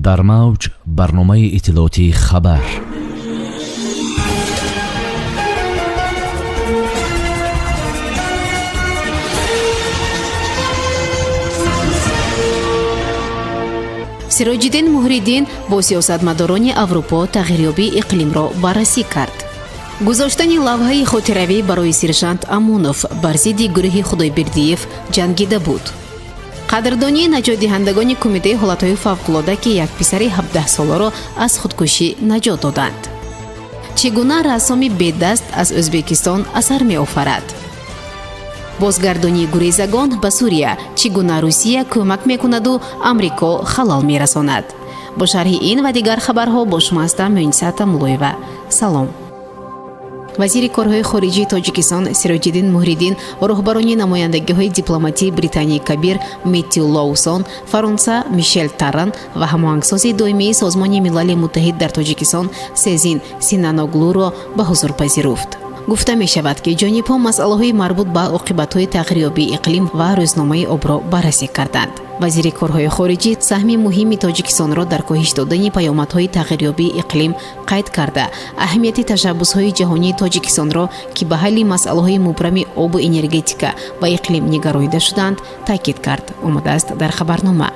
Дар мавҷ барномаи иттилоотии «Хабар». Сироҷиддин Муҳриддин бо сиёсатмадорони Аврупо тағйирёбии иқлимро баррасӣ кард. Гузоштани лавҳаи хотиравӣ барои сержант Амонов бар зидди гурӯҳи Худойбердиев ҷангида буд. Қадрдонии наҷотдиҳандагони Кумитаи ҳолатҳои фавқулода, ки як писари 17-соларо аз худкушӣ наҷот доданд. Чӣ гуна рассоми бедаст аз Ӯзбекистон асар меофарад? Бозгардонии гурезагон ба Сурия: чӣ гуна Русия кӯмак мекунаду Амрико халал мерасонад? Бо шарҳи ин ва дигар хабарҳо бо шумо ҳастам, Муинсата Муллоева. Салом. Вазири корҳои хориҷии Тоҷикистон Сироҷиддин Муҳриддин роҳбарони намояндагиҳои дипломатии Британияи Кабир Меттью Лоусон, Фаронса Мишел Тарран ва ҳамоҳангсози доимии Созмони Милали Муттаҳид дар Тоҷикистон Сезин Синаноглуро ба ҳузур пазируфт. Гуфта мешавад, ки ҷонибҳо масъалаҳои марбут ба оқибатҳои тағйирёбии иқлим ва рӯзномаи обро баррасӣ карданд. Вазири корҳои хориҷӣ саҳми муҳими Тоҷикистонро дар коҳиш додани паёмадҳои тағйирёбии иқлим қайд карда, аҳамияти ташаббусҳои ҷаҳонии Тоҷикистонро, ки ба ҳалли масъалаҳои мубрами обу энергетика ва иқлим нигаронида шудаанд, таъкид кард, омадааст дар хабарнома.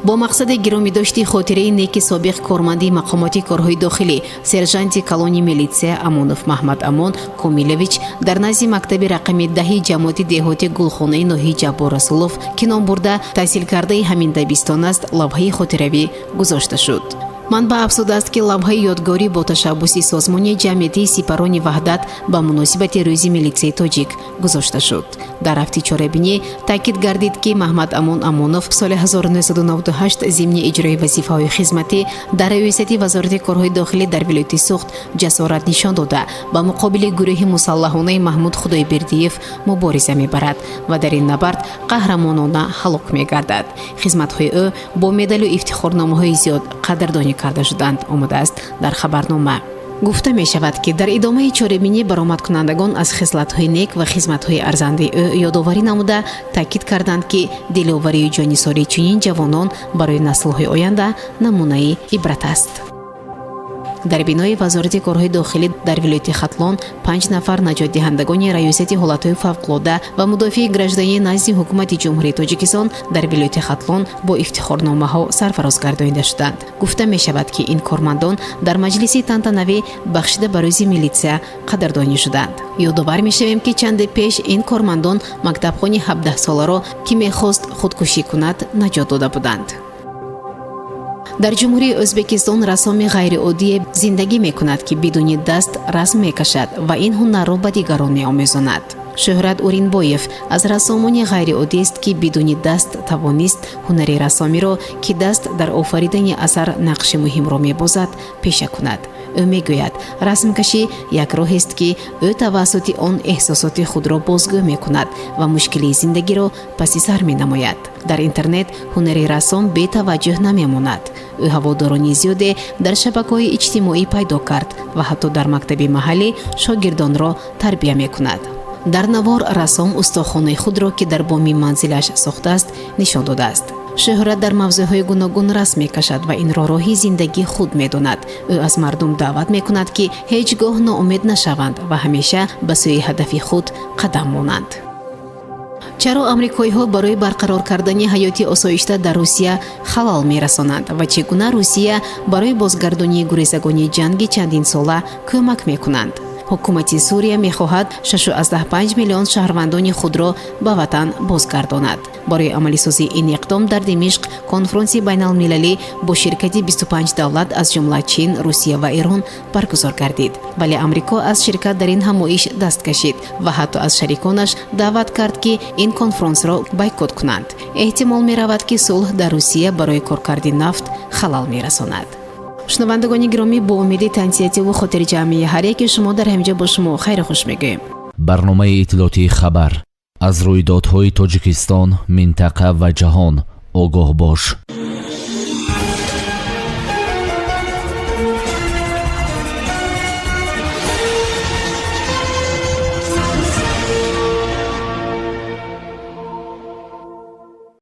Бо мақсади гиромӣ дошти хотираи неки собиқ корманди мақомоти корҳои дохилӣ, сержанти калони милитсия Амонов Маҳмад Амон Комилович дар назди мактаби рақами 10-и ҷамоати деҳоти Гулхонаи ноҳияи Ҷаббор Расулов, ки номбурда таҳсилкардаи ҳамин дабистон аст, лавҳаи хотиравӣ гузошта шуд. Манбаъ афзудааст, ки лавҳаи ёдгорӣ бо ташаббуси созмони ҷамъиятии Сипарони Ваҳдат ба муносибати Рӯзи милитсияи тоҷик гузошта шуд. Дар рафти чорабинӣ таъкид гардид, ки Маҳмад Амон Амонов соли 1998 зимни иҷрои вазифаҳои хизматӣ дар раёсати Вазорати корҳои дохилӣ дар вилояти Суғд ҷасорат нишон дода, ба муқобили гурӯҳи мусаллаҳонаи Маҳмуд Худойбердиев мубориза мебарад ва дар ин набард қаҳрамонона ҳалок мегардад. Хизматҳои ӯ бо медалу ифтихорномаҳои зиёд қадрдонӣ карда шуданд, омадааст дар хабарнома. Гуфта мешавад, ки дар идомаи чорабинӣ баромадкунандагон аз хислатҳои нек ва хизматҳои арзандаи ӯ ёдоварӣ намуда, таъкид карданд, ки диловарию ҷонисории чунин ҷавонон барои наслҳои оянда намунаи ибрат аст. Дар бинои Вазорати корҳои дохилӣ дар вилояти Хатлон панҷ нафар наҷотдиҳандагони Раёсати ҳолатҳои фавқулода ва мудофиаи гражданӣ назди Ҳукумати Ҷумҳурии Тоҷикистон дар вилояти Хатлон бо ифтихорномаҳо сарфароз гардонида шуданд. Гуфта мешавад, ки ин кормандон дар маҷлиси тантанавӣ, бахшида ба Рӯзи милитсия, қадрдонӣ шуданд. Ёдовар мешавем, ки чанде пеш ин кормандон мактабхони 17-соларо, ки мехост худкушӣ кунад, наҷот дода буданд. Дар Ҷумҳурии Ӯзбекистон рассоми ғайриоддие зиндагӣ мекунад, ки бидуни даст расм мекашад ва ин ҳунарро ба дигарон меомӯзонад. Шӯҳрат Уринбоев аз рассомони ғайриоддиест, ки бидуни даст тавонист ҳунари рассомиро, ки даст дар офаридани асар нақши муҳимро мебозад, пеша кунад. Ӯ мегӯяд, расмкашӣ як роҳест, ки ӯ тавассути он эҳсосоти худро бозгӯ мекунад ва мушкилии зиндагиро паси сар менамояд. Дар интернет ҳунари рассом бетаваҷҷӯҳ намемонад. Ӯ ҳаводорони зиёде дар шабакаҳои иҷтимоӣ пайдо кард ва ҳатто дар мактаби маҳаллӣ шогирдонро тарбия мекунад. Дар навор рассом устохонаи худро, ки дар боми манзилаш сохтааст, нишон додааст. Шӯҳрат дар мавзӯъҳои гуногун расм мекашад ва инро роҳи зиндагии худ медонад. Ӯ аз мардум даъват мекунад, ки ҳеҷ гоҳ ноумед нашаванд ва ҳамеша ба сӯи ҳадафи худ қадам монанд. Чаро амрикоиҳо барои барқарор кардани ҳаёти осоишта дар Русия халал мерасонанд ва чӣ гуна Русия барои бозгардонии гурезагони ҷанги чандинсола кӯмак мекунанд? Ҳукумати Сурия мехоҳад 6,5 миллион шаҳрвандони худро ба ватан бозгардонад. Барои амалисозии ин иқдом дар Димишқ конфронси байналмилалӣ бо ширкати 25 давлат, аз ҷумла Чин, Русия ва Эрон, баргузор гардид, вале Амрико аз ширкат дар ин ҳамоиш даст кашид ва ҳатто аз шариконаш даъват кард, ки ин конфронсро бойкот кунанд. Эҳтимол меравад, ки сулҳ дар Русия барои коркарди нафт халал мерасонад. Шунавандагони гиромӣ, бо умеди тансиҳативу хотирҷамъии ҳар яке шумо дар ҳаминҷо бо шумо хайру хуш мегӯем. Барномаи иттилоотии «Хабар»: аз рӯйдодҳои Тоҷикистон, минтақа ва ҷаҳон огоҳ бош.